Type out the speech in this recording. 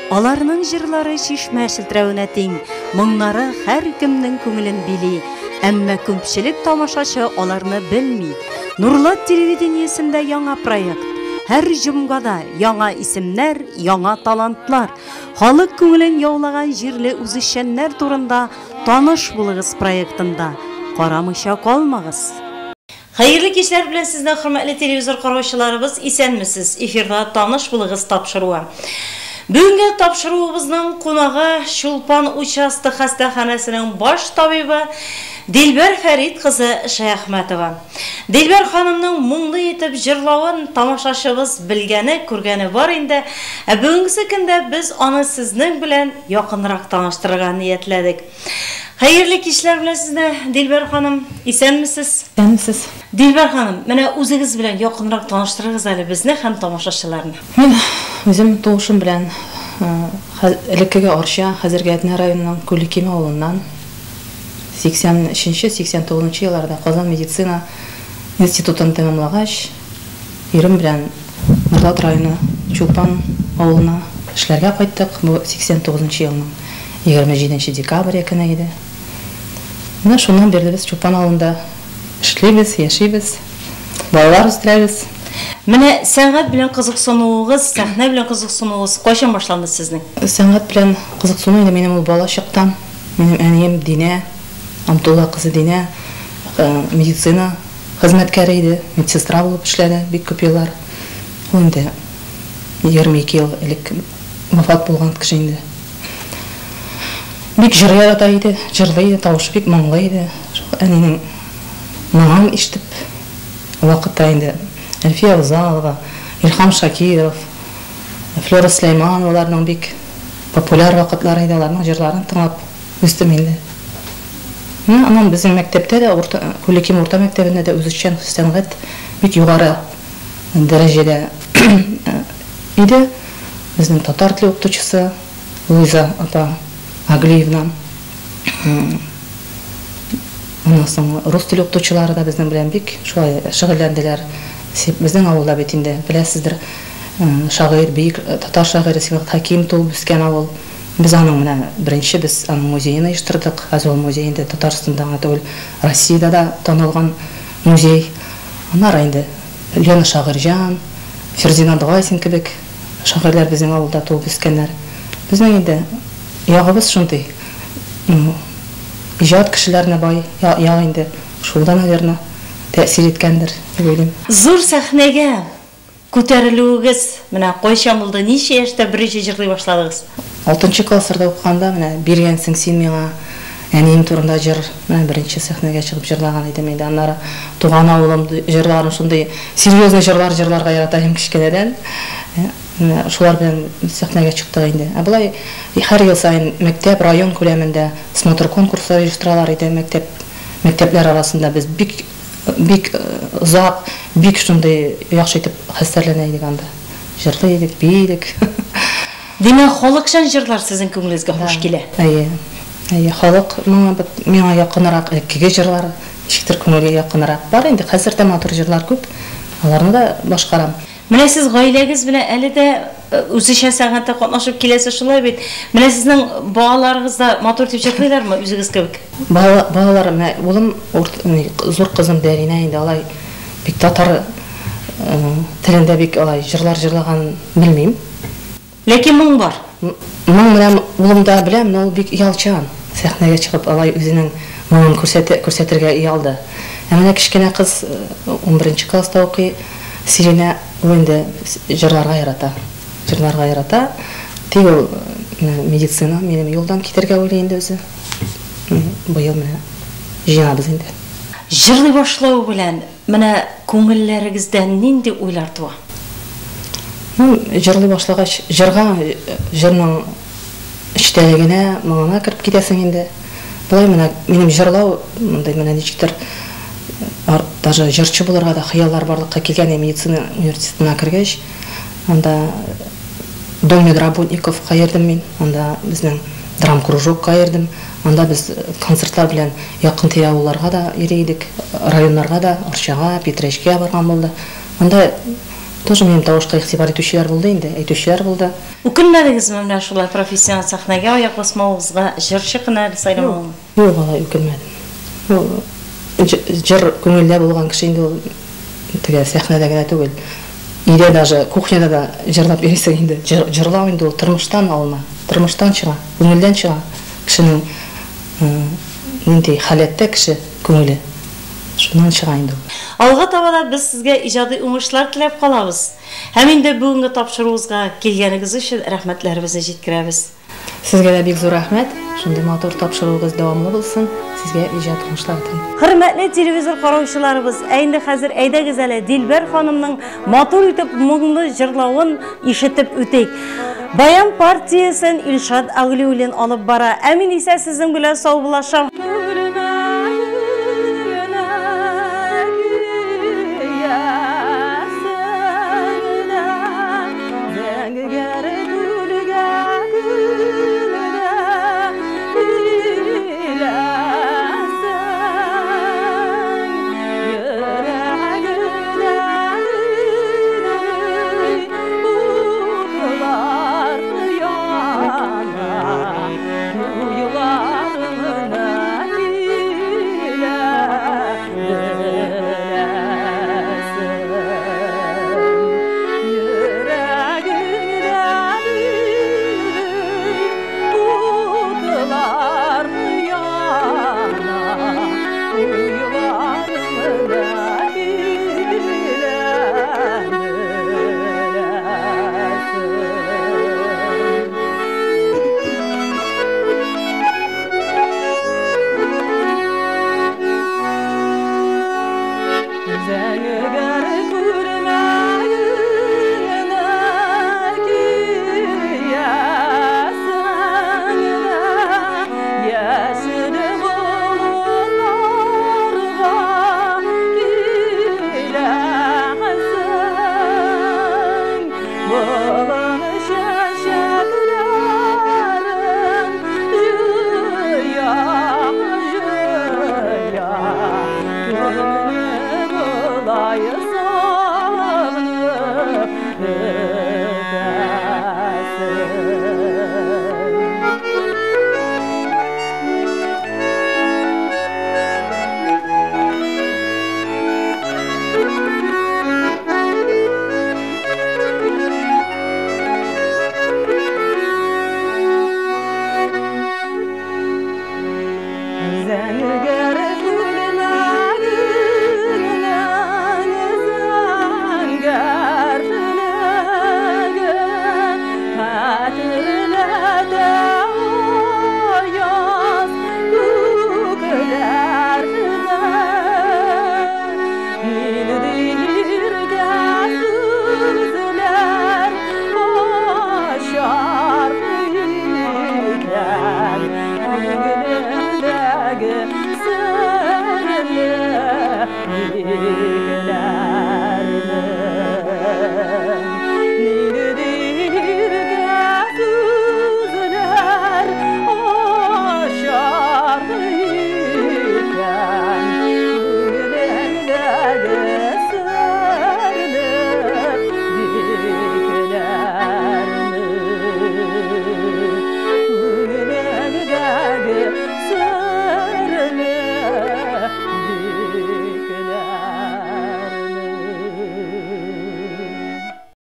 Аларның җырлары чишмә челтерәвенә тиң, моңнары һәркемнең күңелен били. Әмма күпчелек тамашачы аларны белми. Нурлат телевидениесендә яңа проект. Һәр җомгада яңа исемнәр, яңа талантлар. Халык күңелен яулаган җирле үзешчәннәр турында Таныш булыгыз проектында карамыйча калмагыз. Хәерле кичләр белән сезне, хөрмәтле телевизор караучыларыбыз, исәнмесез. Эфирда Таныш булыгыз тапшыруы. Бүгенге тапшыруыбызның кунагы Чулпан участок хастаханәсенең баш табибы Дилбәр Фәрит кызы Шәяхмәтова. Дилбәр ханымның моңлы итеп җырлавын тамашачыбыз белгәне, күргәне бар инде. Ә бүгенгесе көндә без аны сезнең белән якынрак таныштырырга ниятләдек. Хәерле кичләр белән сезне, Дилбәр ханым. Исәнмесез? Исәнмесез. Дилбәр ханым, менә үзегез белән якынрак таныштырыгыз әле безне һәм тамашачыларны. Мин үзем тумышым белән элеккеге Арча, хәзерге Әтнә районының Күликиме авылыннан. 83 89 елларда Казан медицина институтын тәмамлагач, ирем белән Нурлат районы Чулпан авылына эшләргә кайттык. Бу 89 елның 27 декабре көне иде. Менә шуннан бирле без Чулпан авылында эшлибез, яшибез, балалар үстерәбез. Менә сәнгать белән кызыксынуыгыз, сәхнә белән кызыксынуыгыз кайчан башланды сезнең? Сәнгать белән кызыксыну инде минем ул бала чактан. Минем әнием Динә, Абдулла кызы Динә, медицина хезмәткәре иде, медсестра булып эшләде бик күп еллар. Ул инде 22 ел элек вафат булган кеше инде. Бик җыр ярата иде, җырлый иде, тавышы бик моңлы иде. Шул әнинең моңын ишетеп, вакытта инде Әлфия Авзалова, Илһам Шакиров, Флера Сөләймановаларның бик популяр вакытлары иде, аларның җырларын тыңлап үстем инде. Менә аннан безнең мәктәптә дә, урта, Күлеким урта мәктәбендә дә үзешчән сәнгать бик югары дәрәҗәдә иде. Безнең татар теле укытучысы Луиза апа Аглиевна, аннан соң рус теле укытучылары да безнең белән бик шулай шөгыльләнделәр. Безнең авылда бит инде, беләсездер, шагыйрь, бөек татар шагыйре Сибгат Хәким туып үскән авыл. Без аның менә беренче без аның музеен оештырдык. Хәзер ул музей инде Татарстанда гына түгел, Россиядә дә танылган музей. Аннары инде Лена Шагыйрьҗан, Фердинанд Гайсин кебек шагыйрьләр безнең авылда туып үскәннәр. Безнең инде ягыбыз шундый, иҗат кешеләренә бай як инде. Шул да, наверно, тәэсир иткәндер, дип уйлыйм. Зур сәхнәгә Күтәрелүегез менә кайчан булды, ничә яшьтә беренче җырлый башладыгыз? Алтынчы классларда укыганда менә Биргәнсең син миңа әнием турында җыр менә беренче сәхнәгә чыгып җырлаган идем инде. Аннары Туган авылым җырларын шундый серьезный җырлар җырларга ярата идем кечкенәдән. Менә шулар белән сәхнәгә чыктык инде. Ә болай һәр ел саен мәктәп, район күләмендә смотр-конкурслар оештыралар иде мәктәп, мәктәпләр арасында без бик Бик озак, бик шундый яхшы итеп хәстәрләнә идек анда. Җырлый идек, бии идек. Димәк, халыкчан җырлар сезнең күңелегезгә хуш килә? Әйе. Әйе, халык моңа миңа якынрак, элеккеге җырлар ничектер күңелгә якынрак. Бар инде, хәзер дә матур җырлар күп, аларны да башкарам. Менә сез гаиләгез белән әле дә үзешчән сәнгатьтә катнашып киләсез, шулай бит? Менә сезнең балаларыгыз да матур итеп җырлыйлармы үзегез кебек? Балалар, менә улым, зур кызым Дәринә инде алай бик татар телендә бик алай җырлар җырлаганын белмим. Ләкин моң бар. Моң менә улымда беләм, но ул бик оялчан. Сәхнәгә чыгып алай үзенең моңын күрсәтә, күрсәтергә оялды. Ә менә кечкенә кыз унберенче класста укый, Сиринә, ул инде җырларга ярата. Җырларга ярата. Тик ул менә медицина, минем юлдан китәргә уйлый инде үзе. Быел менә җыенабыз инде. Җырлый башлау белән Менә күңелләрегездә нинди уйлар туа? Ну, җырлый башлагач, җырга, җырның эчтәлегенә, моңына кереп китәсең инде. Болай менә минем җырлау, мондый менә ничектер, даже җырчы булырга да хыяллар барлыкка килгән медицина университетына кергәч, анда Дом медработниковка йөрдем мин, анда безнең драмкружокка йөрдем. Анда без концертлар белән якын-тирә авылларга да йөри идек, районнарга да, Арчага, Питрәчкә барган булды. Анда Тоже минем тавышка игътибар итүчеләр булды инде, әйтүчеләр булды. Үкенмәдегезме менә шулай профессиональ сәхнәгә аяк басмавыгызга, җырчы һөнәре сайламавыгызга? Юк, алай үкенмәдем. Ул җыр күңелдә булган кеше инде ул теге сәхнәдә генә түгел. Өйдә даже кухняда да җырлап йөрисең инде. Җырлау инде ул тормыштан алына, тормыштан чыга, күңелдән чыга. Кешенең нинди халәттә кеше күңеле, шуннан чыга инде ул. Алга таба да без сезгә иҗади уңышлар теләп калабыз. Һәм инде бүгенге тапшыруыбызга килгәнегез өчен рәхмәтләребезне җиткерәбез. Сезгә дә бик зур рәхмәт. Шундый матур тапшыруыгыз дәвамлы булсын. Сезгә иҗат уңышлары телим. Хөрмәтле телевизор караучыларыбыз, ә инде хәзер әйдәгез әле Дилбәр ханымның матур итеп моңлы җырлавын ишетеп үтик. Баян партиясен Илшат Аглиуллин алып бара. Ә мин исә сезнең белән саубуллашам. Ötəsin.